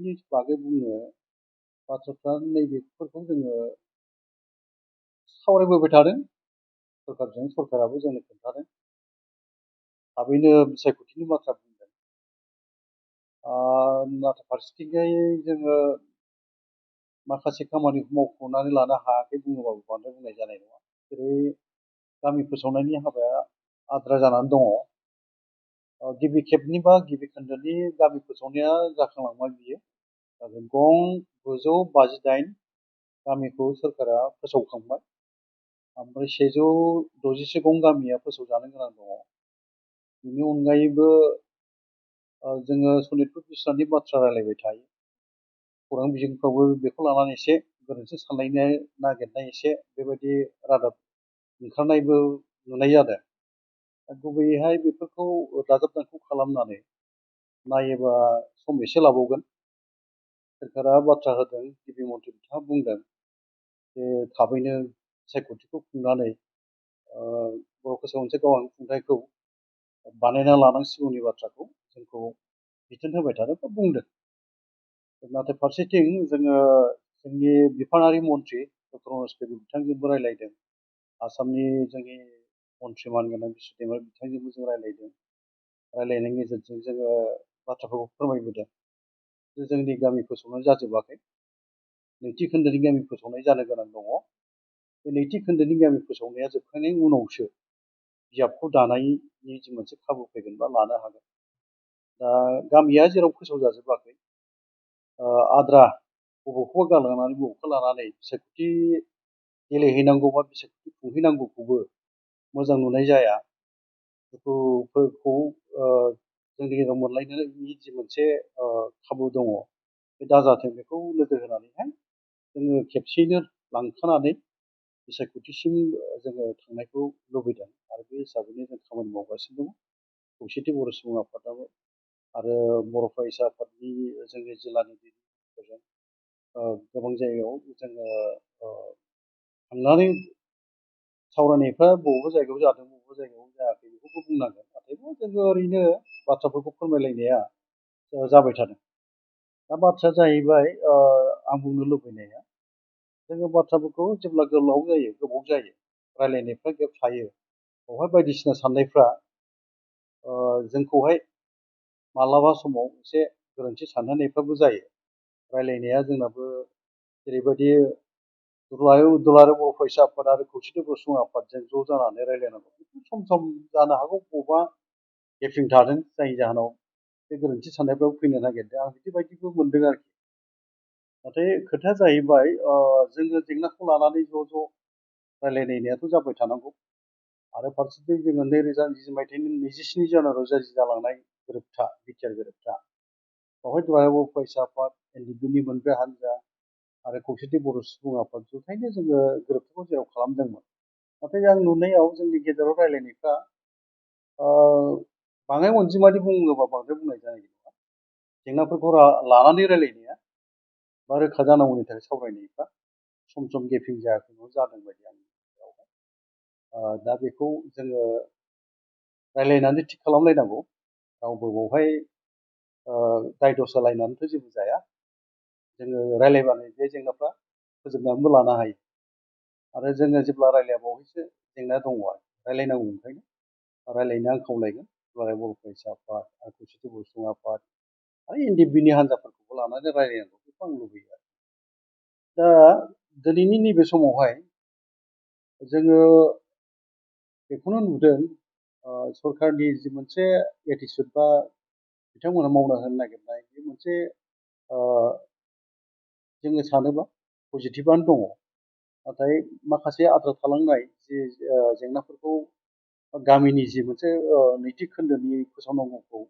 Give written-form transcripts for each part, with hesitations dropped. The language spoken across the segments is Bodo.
बेफोरनि बागै बुंनो बाथ्राफ्रा नैबेफोरखौ जोङो सावरायबोबाय थादों। सरकारजों सरकाराबो जोंनो खोन्थादों। थाबैनो बिसायख'थिनि बाथ्रा बुंदों। नाथाय फारसेथिंजाय जोङो माखासे खामानिखौ मावफुंनानै लानो हायाखै बुङोबाबो बांद्राय बुंनाय जानाय नङा। जेरै गामि फोसावनायनि हाबाया आद्रा जानानै दङ। गिबि खेबनि बा गिबि खोन्दोनि गामि फोसावनाया जाखांलांबाय बियो। गं 958 गामिखौ सोरखारा फोसावखांबाय। ओमफ्राय 160 गं गामिया फोसावजानो गोनां दङ। बेनि अनगायैबो जोङो सनितपुर बिस्वनाथनि बाथ्रा रायलायबाय थायो। खौरां बिजोंफ्रावबो बेखौ लानानै एसे गोरोन्थि सानलायनो नागिरनाय एसे बेबायदि रादाब ओंखारनायबो नुनाय जादों। गुबैयैहाय बेफोरखौ दाजाब दानख' खालामनानै नायोबा सम एसे लाबावगोन। सोरखारा बाथ्रा होदों, गिबि मन्थ्रि बिथाङा बुंदों जे थाबैनो बिसायख'थिखौ खुंनानै बर' फोसावनोसै गावआनो खुंथायखौ बानायना लानांसिगौनि बाथ्राखौ जोंखौ बिथोन होबाय थादों बा बुंदों। नाथाय फारसेथिं जोङो जोंनि बिफानारि मन्थ्रि डक्टर मनज पेगु बिथांजोंबो रायलायदों। आसामनि जोंनि मन्थ्रि मानगोनां बिस्वदेबार बिथांजोंबो जों रायलायदों। रायलायनायनि गेजेरजों जोङो बाथ्राफोरखौ फोरमायबोदों जे जोंनि गामि फोसावनाय जाजोबाखै। नैथि खोन्दोनि गामि फोसावनाय जानो गोनां दङ। बे नैथि खोन्दोनि गामि फोसावनाया जोबखांनायनि उनावसो बिजाबखौ दानायनि जि मोनसे खाबु फैगोन बा लानो हागोन। दा गामिया जेराव फोसावजाजोबाखै, आद्रा बबेखौबा गालांनानै बबेखौबा लानानै बिसायख'थि गेलेहैनांगौ बा बिसायख'थि खुंहैनांगौखौबो मोजां नुनाय जाया। दुखुफोरखौ जोंनि गेजेराव मोनलायनायनि जि मोनसे खाबु दङ, बे दाजाथों बेखौ नोजोर होनानैहाय जोङो खेबसेयैनो लांखानानै बिसायख'थिसिम जोङो थांनायखौ लुबैदों। आरो बे हिसाबैनो जों खामानि मावगासिनो दङ। खौसेथि बर' सुबुं आफादाबो आरो बर' फरायसा आफादनि जोंनि जिल्लानि दैदेनगिरिफोरजों गोबां जायगायाव जोङो थांनानै सावरायनायफ्रा बबेबा जायगायाव जादों, बबेबा जायगायाव जायाखै बेखौबो बुंनांगोन। नाथायबो जोङो ओरैनो बाथ्राफोरखौ फोरमायलायनाया जाबाय थादों। दा बाथ्राया जाहैबाय आं बुंनो लुबैनाया, जोङो बाथ्राफोरखौ जेब्ला गोलाव जायो, गोबाव जायो, रायलायनायफ्रा गेप थायो, बेवहाय बायदिसिना साननायफ्रा जोंखौहाय मालाबा समाव एसे गोरोन्थि सानहोनायफ्राबो जायो। रायलायनाया जोंनाबो जेरैबायदि दुलाराय बर' फरायसा आफाद आरो खौसेथि बर' सुबुं आफादजों ज' जानानै रायलायनांगौ, बेफोर सम सम जानो हागौ बबेबा गेपिं थादों, जायनि जाहोनाव बे गोरोन्थि साननायफ्राबो फैनो नागिरदों। आं बिदिबायदिबो मोनदों आरोखि। नाथाय खोथाया जाहैबाय जोङो जेंनाखौ लानानै ज' ज' रायलायलायनायाथ' जाबाय थानांगौ। आरो फारसेथिं जोङो 2020 मायथाइनि 27 जानुवारियाव जालांनाय गोरोबथा, बिटिआर गोरोबथा, बेवहाय दुलाराय बर' फरायसा आफाद, एनडिएफबिनि मोनब्रै हान्जा आरो खौसेथि बर' सुबुं आफाद जथायनो जोङो गोरोबथाखौ जेराव खालामदोंमोन। नाथाय आं नुनायाव जोंनि गेजेराव रायलायनायफ्रा बाङाय अनजिमानि बुङोबा बांद्राय बुंनाय जानाय नङा। जेंनाफोरखौ लानानै रायलायनाया बा रोखा जानांगौनि थाखाय सावरायनायफ्रा सम सम गेपिं जायाखै नङा जादों बायदि आंनि गेजेरावहाय। दा बेखौ जोङो रायलायनानै थिग खालामलायनांगौ। रावबो बावहाय दाय दसा लायनानैथ' जेबो जाया। जोङो रायलायबानो बे जेंनाफ्रा फोजोबनानैबो लानो हायो। आरो जोङो जेब्ला रायलायाबावैसो जेंना दङ आरो रायलायनांगौ। ओंखायनो रायलायनो आं खावलायगोन दुलाराय बर' फरायसा आफाद आरो खौसेथि बर' सुबुं आफाद आरो एनडिएफबिनि हान्जाफोरखौबो लानानै रायलायनांगौ, बेखौ आं लुबैयो आरो। दा दिनैनि नैबे समावहाय जोङो बेखौनो नुदों, सरकारनि जि मोनसे एटिचुड बा बिथांमोना मावनो होनो नागिरनाय, बे मोनसे जोङो सानोबा पजिटिभआनो दङ। नाथाय माखासे आद्रा थालांनाय जि जेंनाफोरखौ गामिनि जि मोनसे नैथि खोन्दोनि फोसावनांगौखौ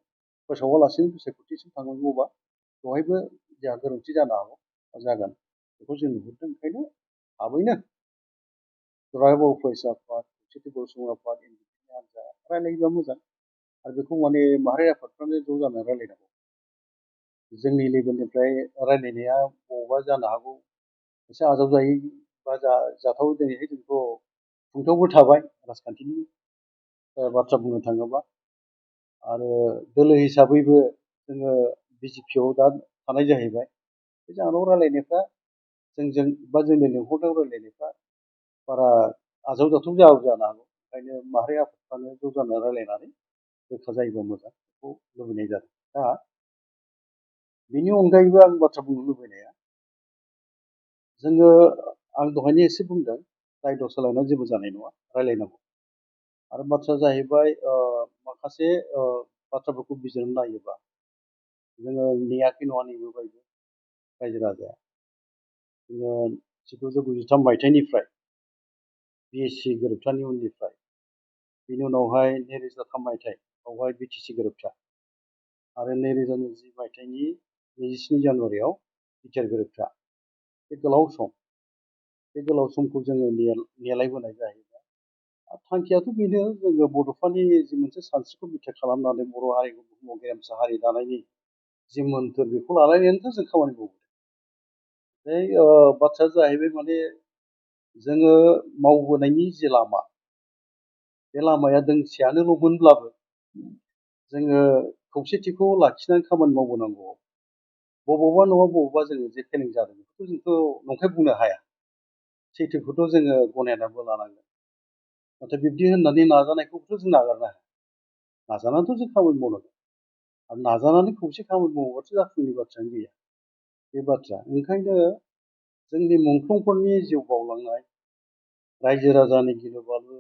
फोसावालासिनो बिसायख'थिसिम थांनांगौबा बेवहायबो जोंहा गोरोन्थि जानो हागौ, जागोन, बेखौ जों नुहुरदों। ओंखायनो थाबैनो दुलाराय बर' फरायसा आफाद, खौसेथि बर' सुबुं आफाद, एनडिएफबिनि हान्जा रायलायोबा मोजां। आरो बेखौ माने माहारि आफादफ्रानो ज' जानानै रायलायनांगौ। जोंनि लेभेलनिफ्राय रायलायनाया बबावबा जानो हागौ एसे आजावजायै बा जाथाव। दिनैहाय जोंथ' खुंथायावबो थाबाय राजखान्थिनि बाथ्रा बुंनो थाङोबा, आरो दोलो हिसाबैबो जोङो बिजेपिआव दा थानाय जाहैबाय बे जाहोनाव रायलायनायफ्रा जोंजों बा जोंनि लिंहरनायाव रायलायनायफ्रा बारा आजावजाथाव जानो हागौ ओंखायनो माहारि आफादफ्रानो ज' जानानै रायलायनानै रोखा जायोबा मोजां बेखौ लुबैनाय जादों। दा बेनि अनगायैबो आं बाथ्रा बुंनो लुबैनाया जोङो आं दहायनो एसे बुंदों दाय दस होलायनायाव जेबो जानाय नङा रायलायनांगौ आरो बाथ्राया जाहैबाय माखासे बाथ्राफोरखौ बिजिरनानै नायोबा जोङो नेयाखै नङा नेबोबायबो रायजो राजाया जोङो 1993 मायथाइनिफ्राय BSC गोरोबथानि उननिफ्राय बेनि उनावहाय 2003 मायथाइ बावहाय BTC गोरोबथा आरो 2020 मायथाइनि 27 जानुवारियाव बिटिआर गोरोबथा बे गोलाव समखौ जोङो नेलायबोनाय जाहैबाय थांखियाथ' बेनो जोङो बड'फानि जि मोनसे सानस्रिखौ बिथा खालामनानै बर' हारिखौ बुहुमाव गेरेमसा हारि दानायनि जि मोन्थोर बेखौ लानानैनोथ' जों खामानि मावबोदों। बे बाथ्राया जाहैबाय माने जोङो मावबोनायनि जि लामा बे लामाया दोंसेयानोल'मोनब्लाबो जोङो खौसेथिखौ लाखिनानै खामानि मावबोनांगौ बबावबा नङा बबावबा जोङो जे फेलें जादों बेखौथ' जोंथ' नंखाय बुंनो हाया सैथोखौथ' जोङो गनायनानैबो लानांगोन नाथाय बिब्दि होननानै नाजानायखौथ' जों नागारनो हाया नाजानानैथ' जों खामानि मावनांगोन आरो नाजानानै खौसे खामानि मावोबाथ' जाफुंनि बाथ्रायानो गैया बे बाथ्रा ओंखायनो जोंनि मुंख्लंफोरनि जिउ बावलांनाय रायजो राजानि गिलु बालु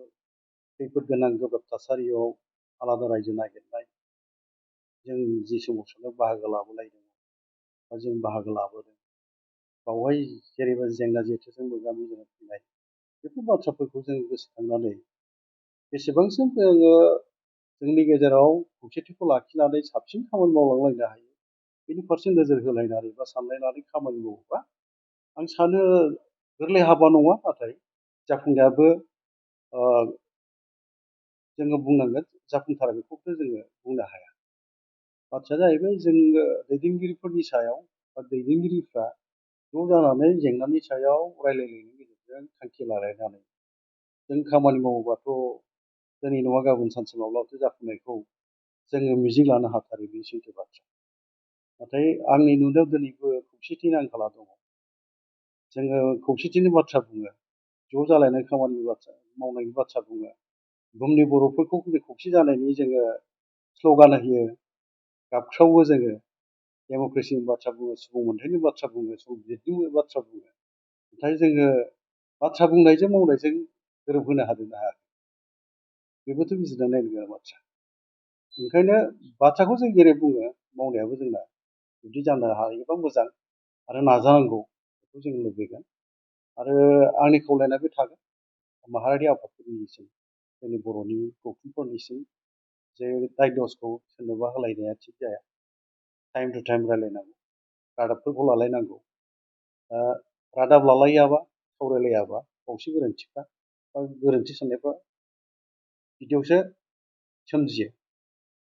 खैफोद गोनां गोब्राब थासारियाव आलादा रायजो नागिरनाय जों जि सोमावसारनायाव बाहागो लाबोलायदों बा जों बाहागो लाबोदों बावहाय जेरैबायदि जेंना जेथोजों मोगा मोगि जानानै फैनाय बेफोर बाथ्राफोरखौ जों गोसोखांनानै बेसेबांसिम जोङो जोंनि गेजेराव खौसेथिखौ लाखिनानै साबसिन खामानि मावलांलायनो हायो बेनि फारसे नोजोर होलायनानै बा सानलायनानै खामानि मावोबा आं सानो गोरलै हाबा नङा नाथाय जाफुंनायाबो जोङो बुंनांगोन जाफुंथारा बेखौथ' जोङो बुंनो हाया बाथ्राया जाहैबाय जोङो दैदेनगिरिफोरनि सायाव बा दैदेनगिरिफ्रा ज' जानानै जेंनानि सायाव रायलायनायनि गेजेरजों थांखि लालायनानै जों खामानि मावोबाथ' दिनै नङा गाबोन सानसे माब्लाबाथ' जाफुंनायखौ जोङो मिजिं लानो हाथारो बे सैथो बाथ्रा नाथाय आंनि नुनायाव दिनैबो खौसेथिनि आंखाला दङ जोङो खौसेथिनि बाथ्रा बुङो ज' जालायनाय खामानिनि बाथ्रा मावनायनि बाथ्रा बुङो बुहुमनि बर'फोरखौ जों खौसे जानायनि जोङो स्ल'गान होयो गाबख्रावो जोङो डेम'क्रेसिनि बाथ्रा बुङो सुबुं मोनथायनि बाथ्रा बुङो सुबुं बिजिरनि बाथ्रा बुङो नाथाय जोङो बाथ्रा बुंनायजों मावनायजों गोरोबहोनो हादोंना हायाखै बेबोथ' बिजिरना नायनो गोनां बाथ्रा ओंखायनो बाथ्राखौ जों जेरै बुङो मावनायाबो जोंना बिदि जानो हायोबा मोजां आरो नाजानांगौ बेखौ जों लुबैगोन आरो आंनि खावलायनाया बे थागोन माहारियारि आफादफोरनिसिम जोंनि बर'नि गौथुमफोरनिसिम जे दाय दसखौ सोरनोबा होलायनाया थिग जाया टाइम टु टाइम रायलायनांगौ रादाबफोरखौ लालायनांगौ रादाब लालायाबा सावरायलायाबा बावसो गोरोन्थिफ्रा बा गोरोन्थि साननायफ्रा बिदियावसो सोमजियो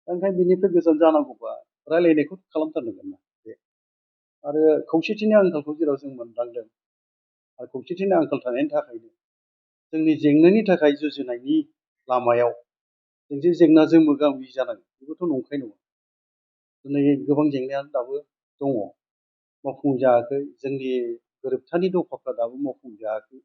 ओंखायनो बिनिफ्राय गोजान जानांगौबा रायलायनायखौ खालामथारनांगोन ना बे आरो खौसेथिनि आंखालखौ जेराव जों मोनदांदों आरो खौसेथिनि आंखाल थानायनि थाखायनो जोंनि जेंनानि थाखाय जुजिनायनि लामायाव जों जे जेंनाजों मोगा मोगि जानांगौ बेबोथ' नंखाय नङा दिनै गोबां जेंनायानो दाबो दङ मावफुंजायाखै जोंनि गोरोबथानि दफाफ्रा दाबो मावफुंजायाखै